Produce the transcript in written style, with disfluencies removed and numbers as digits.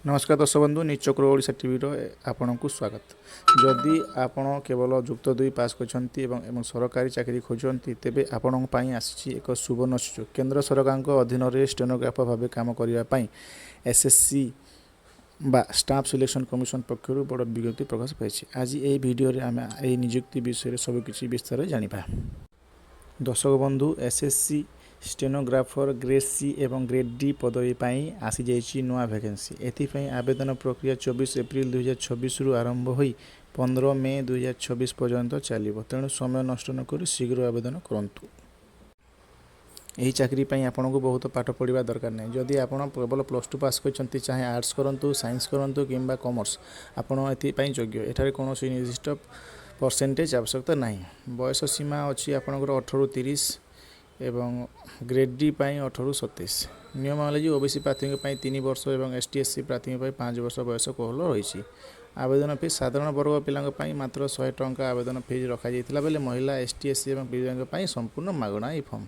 ନମସ୍କାର ଦର୍ଶକ ବନ୍ଧୁ, ନିଚକ୍ର ଓଡ଼ିଶା ଟିଭିର ଆପଣଙ୍କୁ ସ୍ୱାଗତ। ଯଦି ଆପଣ କେବଳ ଯୁକ୍ତ ଦୁଇ ପାସ୍ କରିଛନ୍ତି ଏବଂ ସରକାରୀ ଚାକିରି ଖୋଜୁଛନ୍ତି, ତେବେ ଆପଣଙ୍କ ପାଇଁ ଆସିଛି ଏକ ସୁବର୍ଣ୍ଣ ସୁଯୋଗ। କେନ୍ଦ୍ର ସରକାରଙ୍କ ଅଧୀନରେ ଷ୍ଟେନୋଗ୍ରାଫର ଭାବେ କାମ କରିବା ପାଇଁ ଏସ୍ଏସ୍ସି ବା ଷ୍ଟାଫ୍ ସିଲେକ୍ସନ୍ କମିଶନ ପକ୍ଷରୁ ବଡ଼ ବିଜ୍ଞପ୍ତି ପ୍ରକାଶ ପାଇଛି। ଆଜି ଏହି ଭିଡ଼ିଓରେ ଆମେ ଏହି ନିଯୁକ୍ତି ବିଷୟରେ ସବୁକିଛି ବିସ୍ତାରରେ ଜାଣିବା। ଦର୍ଶକ ବନ୍ଧୁ, ଏସ୍ଏସ୍ସି ଷ୍ଟେନୋଗ୍ରାଫର ଗ୍ରେଡ୍ ସି ଏବଂ ଗ୍ରେଡ୍ ଡି ପଦବୀ ପାଇଁ ଆସିଯାଇଛି ନୂଆ ଭ୍ୟାକେନ୍ସି। ଏଥିପାଇଁ ଆବେଦନ ପ୍ରକ୍ରିୟା 24 ଏପ୍ରିଲ 2026ରୁ ଆରମ୍ଭ ହୋଇ 15 ମେ 2026 ପର୍ଯ୍ୟନ୍ତ ଚାଲିବ। ତେଣୁ ସମୟ ନଷ୍ଟ ନକରି ଶୀଘ୍ର ଆବେଦନ କରନ୍ତୁ। ଏହି ଚାକିରି ପାଇଁ ଆପଣଙ୍କୁ ବହୁତ ପାଠ ପଢ଼ିବା ଦରକାର ନାହିଁ। ଯଦି ଆପଣ କେବଳ +2 ପାସ୍ କରିଛନ୍ତି, ଚାହେ ଆର୍ଟ୍ସ କରନ୍ତୁ, ସାଇନ୍ସ କରନ୍ତୁ କିମ୍ବା କମର୍ସ, ଆପଣ ଏଥିପାଇଁ ଯୋଗ୍ୟ। ଏଠାରେ କୌଣସି ନିର୍ଦ୍ଦିଷ୍ଟ ପରସେଣ୍ଟେଜ୍ ଆବଶ୍ୟକତା ନାହିଁ। ବୟସ ସୀମା ଅଛି ଆପଣଙ୍କର 18ରୁ 30 ଏବଂ ଗ୍ରେଡ୍ ଡି ପାଇଁ 18ରୁ 27। ନିୟମ ଅନୁଯାୟୀ ଓ ବି ସି ପ୍ରାର୍ଥୀଙ୍କ ପାଇଁ 3 ବର୍ଷ ଏବଂ ଏସ୍ ଟି, ଏସ୍ ସି ପ୍ରାର୍ଥୀଙ୍କ ପାଇଁ 5 ବର୍ଷ ବୟସ କୋହଳ ରହିଛି। ଆବେଦନ ଫିସ୍ ସାଧାରଣ ବର୍ଗ ପିଲାଙ୍କ ପାଇଁ ମାତ୍ର 100 ଟଙ୍କା ଆବେଦନ ଫିସ୍ ରଖାଯାଇଥିଲା ବେଳେ ମହିଳା, ଏସ୍ ଟି, ଏସ୍ ସି ଏବଂ ଦିବ୍ୟାଙ୍ଗଙ୍କ ପାଇଁ ସମ୍ପୂର୍ଣ୍ଣ ମାଗଣା ଏହି ଫର୍ମ।